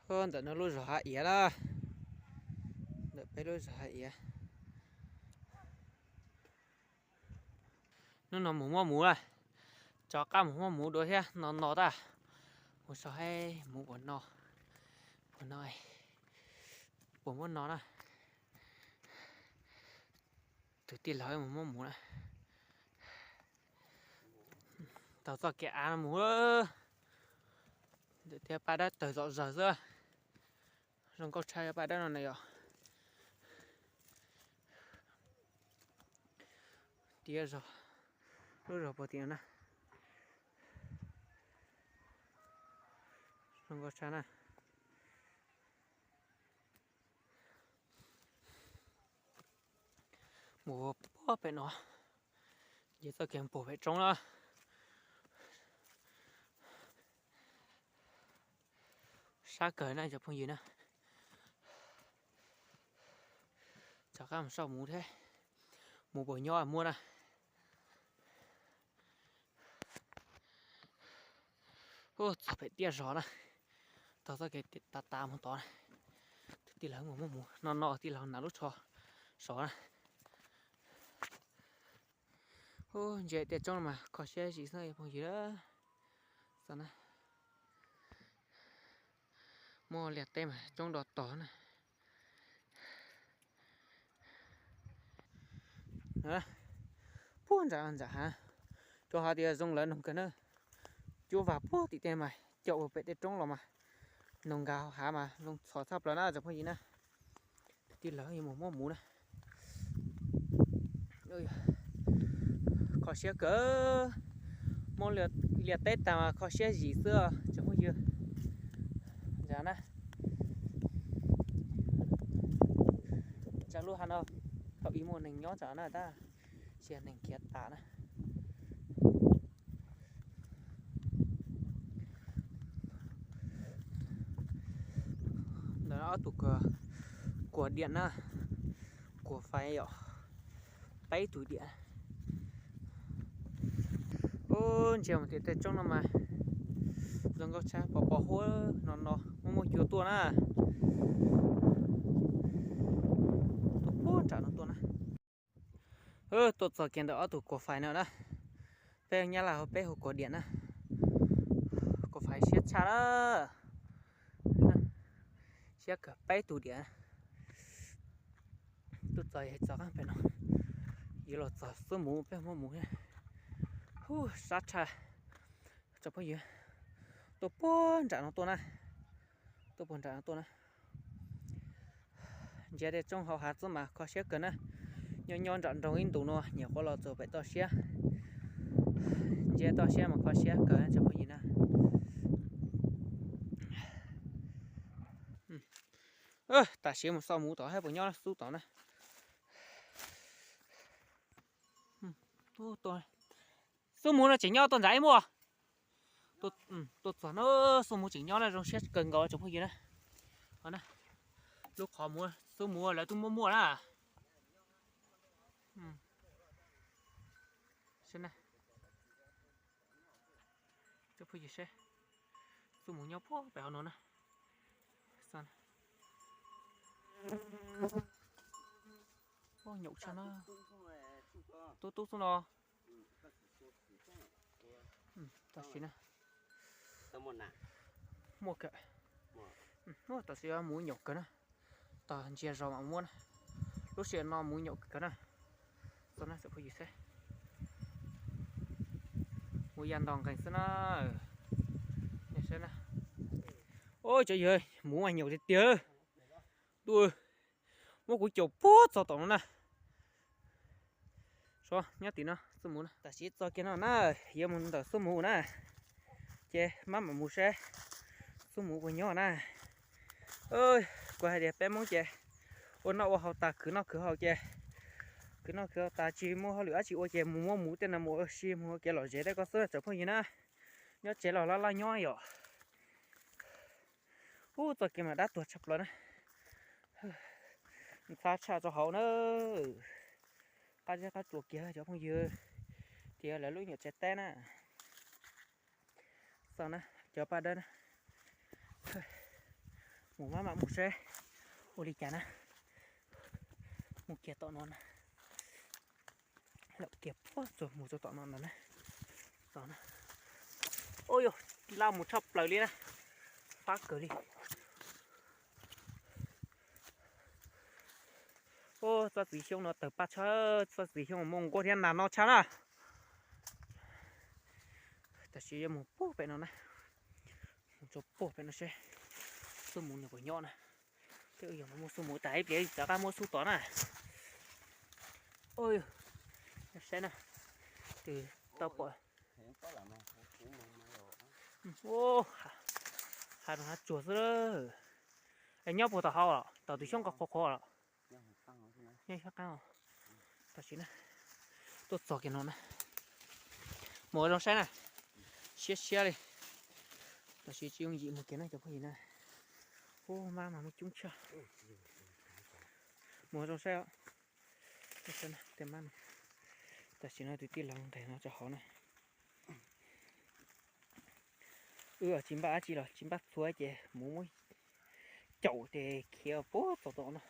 Ntawm no lub zos Hav Iav na, ntawm peb lub zos Hav Iav. Hnub no mus muab muv na, rov qab mus muab muv dua thiab no no tag. Mus saib muv puas no, puas no, puas muab no na. Tus tij laug mus muab muv na, taug txoj kev av no mus. Ntawm thiab paj dawb tawg zom zaws xwb. Zoo nkauj tshaj paj dawb no na yom. Tiav zog, lub zog puag tim no na. Zoo nkauj tshaj na. Mus puag pem no, ces txoj kev puag pem roob na. Sab kawg na cov phooj ywg na. Rov qab mus soj muv thiab, muv puas nyob muab na. Txog pem tiaj zog na, taug txoj kev tav tav mus tod na. Tus tij laug mus muab muv no no, tij laug hnav lub tsho sov na. Ub, ntsia tiaj roob no mas kho siab zim xwb phooj ywg. Xav na, muaj liaj teb mas coob do tog na. Puag nram nram hav, rau hais tias zoo lawv noog kawg na. Cuab vag puag tim tej mas caum ua pem tej roob los mas noog nkag hauv hav mas zoo txhov tshaj plaws na cov phooj ywg na. Tus tij laug yuav mus muab muv na. Kho siab kawg, muaj liaj teb tas mas kho siab zim xwb os cov phooj ywg. Ntsia na, ntsia lub hav no, thaum ub muaj neeg nyob ntawm no tab sis neeg khiav tas na. Ntawm no ob tug kuag diam na, kuag fais yom, peb tug diam. Ub, ntsia mus tim tej roob no mas zoo nkauj tshaj, pos pos huab no no, muaj muaj cua tuaj na. Tuaj puag nram no tuaj na. Tuaj txog kiag ntawm ob tug kuag fais no na. Peb Nyab Laj hu peb hu kuag diam na. Kuag fais siab tshaj na. Siab kawg, peb tug diam. Tuaj txog txog qab pem no, yuav los txog xwb mus peb muab mus. Hu, sab tshaj. Tsoom phooj ywg, tuaj puag nram no tuaj na, tuaj puag nram no tuaj na. Ntsia tej roob hauv hav xwb mas kho siab kawg na. Nyob nyob nram nroog ib ntus no nyuam qhuav los txog pem toj siab. Ntsia toj siab mas kho siab kawg tsoom phooj ywg na. Tam sim mus xauj muv tod saib puas nyob xub tod na. Xub muv no tseem nyob tuaj nram ib muaj. Tuaj txog no xub muv tseem nyob na, zoo siab kawg nkaus tsoom phooj ywg na. Lub qhov muv, xub muv lawv twb muaj muaj na. Xub muv nyob puag pem hauv no na. Nyaum tshaj na. Tub tub xwb no. Tam sim na, muaj kawg. Tam sim muv nyaum kawg na. Tos ntsia zog mam muab na. Lub sij hawm no muv nyaum kawg na. Txog na tsoom phooj ywg saib. Muv ya nto nqees xwb na. Saib na. Ua cov yawg, muv mas nyaum tiag tiag. Muab kuv caum puag txog tom no na. Nyob tim no xub muv na. Tam sim txog kiag no na, yuav mus ntawm xub muv na. Ces maj mam mus saib xub muv puas nyob na. Kuv hais tias peb Hmoob ces ua noj ua haus tas, khwv noj khwv haus ces, khwv noj khwv haus tas tsis muaj hauj lwm dab tsi ua ces mus muab muv tej no mus ua si, mus ua kev lom zem tej ko xwb tsoom phooj ywg na. Nyob tsev los laj laj nyob yom. Ub, txoj kev mas dab tuag tshaj plaws na. Ntxhab tshaj rau hauv na. Qab zeb qab tsuas kiag cov phooj ywg, tias lawv lub nyuam tsev teb na. Xav na, cov paj dawb na. Mus maj mam mus seb ua li cas na. Mus kiag tom no na. Lawm kiag puag txog mus txog tom no ntag na. Tom no. Ua yog laj mus tshaj plaws li na. Fab kawg li. Ua txoj txiv xyoob no tawg paj tshaj, txoj txiv xyoob muaj nquab thiab nas no tshaj na. Tam sim yuav mus puag pem no na. Mus txog puag pem no seb xub mus nws puas nyob na. Twb yog muaj xub mus tas ib pliag rov qab muab xub tod na. Saib na, twb tau pom. Hav zoov hav tsuag xwb. Nyob puag tom hauv los tom tus xyoob qhuav qhuav los? Nyob xyoob qab. Tam sim na, tuaj txog kiag no na. Mus ua zoo saib na. Siab siab li. Tam sim tsis yooj yim mus kiag na cov phooj ywg na. Ub, mab mas muaj coob tshaj. Mus ua zoo saib os. Tej mab no. Tam sim no tus tij laug nqes no rau hauv na. Wb tsis npaj dab tsi los tsis npaj txhua ces mus muab caum ces khiav puag tom tom no.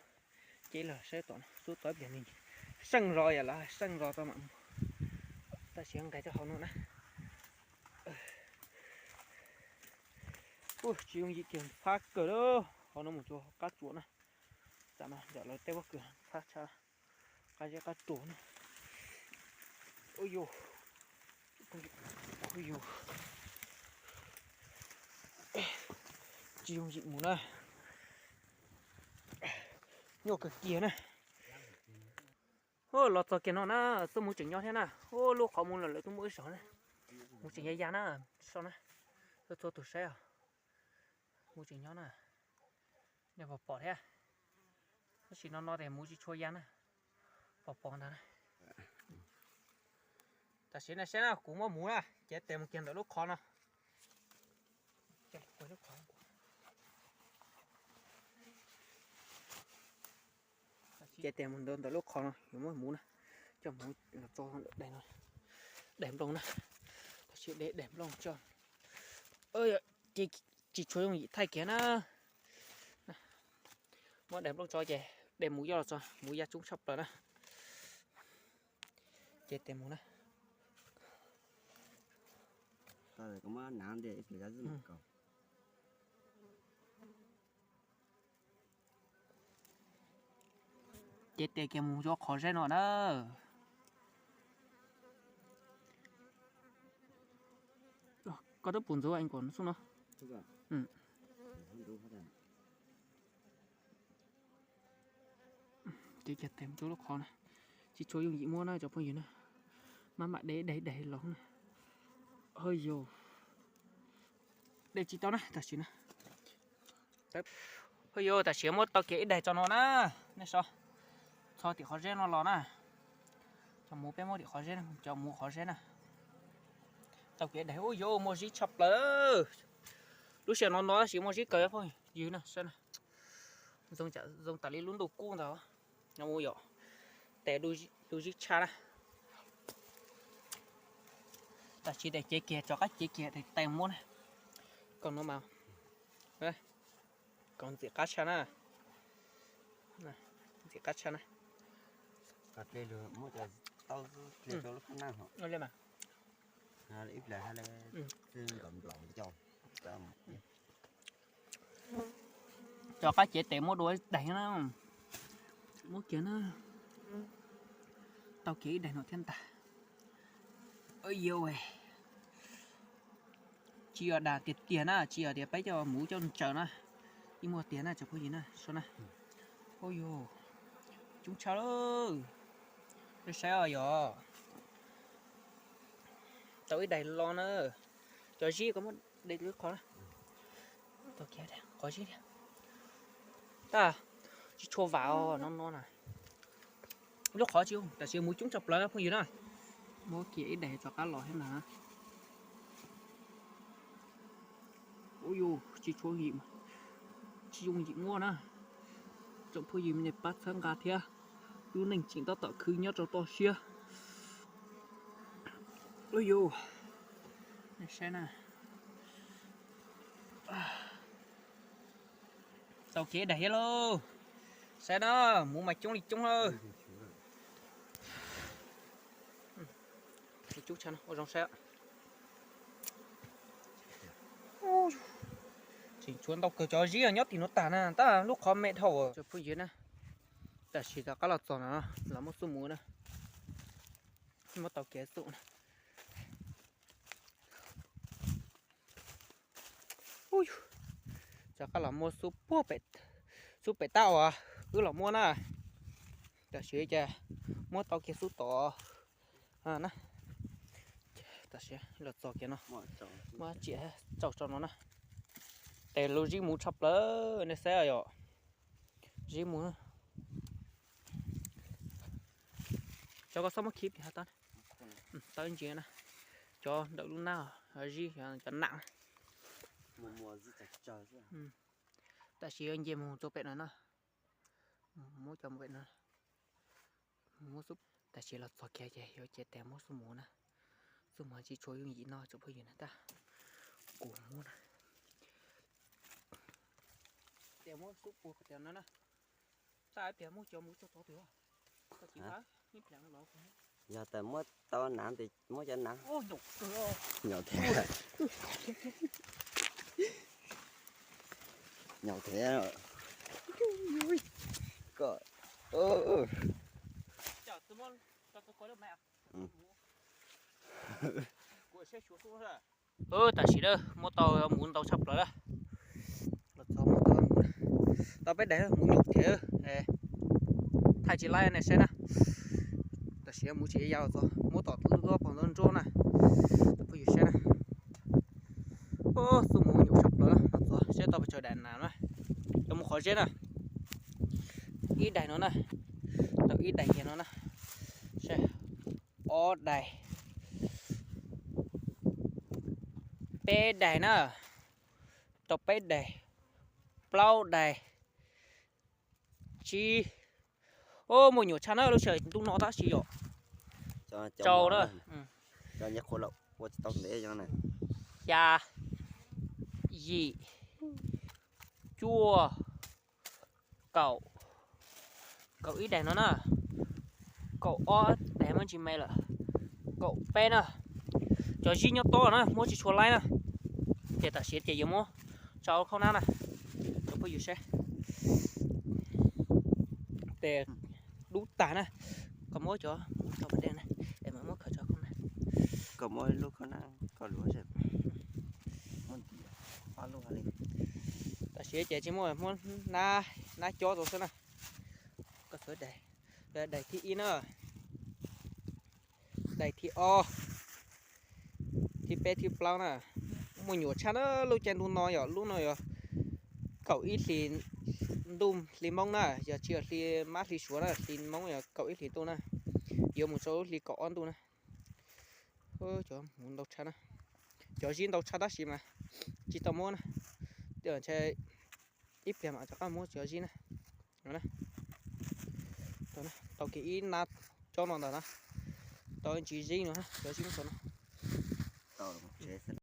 Ces los saib tom no xub tod ib pliag nws seej zos yam lawv seej zos tau mam mus. Tam sim nqes rau hauv no na. Ub, tsis yooj yim kiag, fab kawg li. Hauv no mus txog qab tsuas na. Tam no ntawm lawv tej pob kws fab tshaj, qab zeb qab tsuas na. Ub yus, ub yus, tsis yooj yim mus na. Nyuaj kawg kiag na. Ub, los txog kiag no na, xub mus tseem nyob thiab na. Ub, lub qhov mus los lawv twb muaj ib zaug na. Mus tseem ya ya na, so na. Txhua tus saib os. Mus tseem nyob na. Nej puas pom thiab? Tab sis no no ces mus tsis tshua ya na. Pom pom ntag na. Tam sim no saib na, kuv muab mus na, cev tes mus kiag ntawm lub qhov no. Cev tes mus ntawm lub qhov no, yuav muab mus na, coj mus los tso daim no, daim nplooj na. Tab sis de daim nplooj tso, ces tsis tshua yooj yim thaij kiag na. Muab daim nplooj tso ces de mus coj los tso, mus ya coob tshaj plaws na. Cev tes mus na. Cev tes kiag mus rau qhov zeb no na. Koj twb pum ntxuav kom xub no. Cev kiag tes mus rau lub qhov na. Tsis tshua yooj yim muab na cov phooj ywg na. Maj mam de daim daim los na. Hos yus, de tsis tau na tam sim na. Hos yus, tam sim muab tau kiag ib daim tso no na. Nej so, txog tim qhov zeb no los na. Cov mus peb muab tim qhov zeb, cov mus qhov zeb na. Tau kiag ib daim, ub yus, muaj zib tshaj plaws. Lub sij hawm no no tab sis muaj zib kawg phooj ywg na, saib na. Zoo tas li lub ntuj kub ntag. No mus yom, tes lub zib tshaj na. Tam sim tes cev kiag, rov qab cev kiag tes muab na. Kom no mas, kom ntxim qab tshaj na. Ntxim qab tshaj na. Rov qab cev tes muab dua ib daim na. Muab kiag na. Tau kiag ib daim no thiab ntag. Yus, tsis yog dag tiag tiag na, tsis yog tias peb coj mus coj ntsaws na. Yeej muaj tiag na cov phooj ywg na, so na. Ub yus, coob tshaj lawm. Nej saib os yog. Tau ib daim los na. Cov zib ko muab de lub qhov na. Tau kiag qhov zib thiab. Tab tsis tshua vam os no no na. Lub qhov tsis, tam sim mus coob tshaj plaws phooj ywg na. Muab kiag ib daim rov qab los thiab ntag. Ub yus, tsis tshua yooj yim, tsis yooj yim muab na. Tsoom phooj ywg nej pab txhawb nqa thiab. Lub neej tseem tab tom khwv nyob rau toj siab. Ub yus, nej saib na. Tau kev daim thiab lauj. Saib na, muv mas coob li coob lawm. Coob tshaj no, ua zoo saib. Tseem tshuav ntau kawg, cov zib nyob tim no tag na, tab lub qhov me dhau. Phooj ywg na, tam sim rov qab los txog no, los muab xub muv na, muab tau kev xub na. Rov qab los muab xub puag, xub pem tab uas wb los muab na. Tam sim ces muab tau kiag xub tod na. Tam sim los txog kiag no, muab txiav tsau tso no na. Tes lub zib muv tshaj plaws nej saib yom. Zib muv. Cov koj txhob muab khib pem hauv tau, tau ib ntsis na. Cov ntawm lub nab zib cov nam. Tam sim yuav nce mus rau pem no na. Muab cov mus pem no. Tam sim los txog kiag ces yuav cia tes muab xub muv na. Xub muv tsis tshua yooj yim noj tsoom phooj ywg na tab kuv muab na. Tes muab xub puag tias no na. Tab tias muab cov muv tso tod twg. Yog tas muab tau nav tes muab cov nav. Nyom thiab. Nyom thiab. Koj. Tam sim na muab tau muv ntau tshaj plaws lawm. Los txog muab tau muv, tau peb daim muv nyuam thiab. Thaij tsis laib nej saib na. Tam sim muv tsis yau txog, muab tom lub duab pog nruab nruab na. Tus phooj ywg saib na. Xub muv nyuam tshaj plaws, los txog saib tau pes tsawg daim nas na. Yuav mus qhov zeb na. Ib daim no na, tau ib daim kiag no na. Saib, ob daim, peb daim na, tau peb daim, plaub daim, tsib. Muaj nyuam tshaj na, lub sij hawm ntuj no tab sis yom. Rau na. Xya, yim, cuaj, kaum, kaum ib daim no na, kaum ob daim muab ntsis me lawm, kaum peb na. Cov zib nyob tob na muab tsis tshua laib na, ces tam sim ces yuav muab tso khaub nab na, cov phooj ywg saib. Tes dub tag na, koj muab cov muv tso pas dej na, es mam muab khaws tso khaub nab. Koj muab lub khaub nab koj luav, muab nti ob lub li. Tam sim ces tsis muaj, muab nab cob rau xwb na. Koj txhua daim, daim thib ib na, daim thib ob, thib peb thib plaub na. Muaj nyuam tshaj na, lub caij ntuj no yog lub no yog kaum ib hlis ntuj hli Hmoob na, yog tsis yog hli mab hli suav na, hli Hmoob yog kaum ib hlis ntuj na. Yuav mus rau lub hli kaum ob ntuj na. Cov muv ntau tshaj na, cov zib ntau tshaj tab sis mas tsis tau muab na, ntshai ib pliag mam rov qab muab cov zib na. Tau kiag ib nab cob no ntag na, tau ib ntsis zib no, cov zib muab tso no.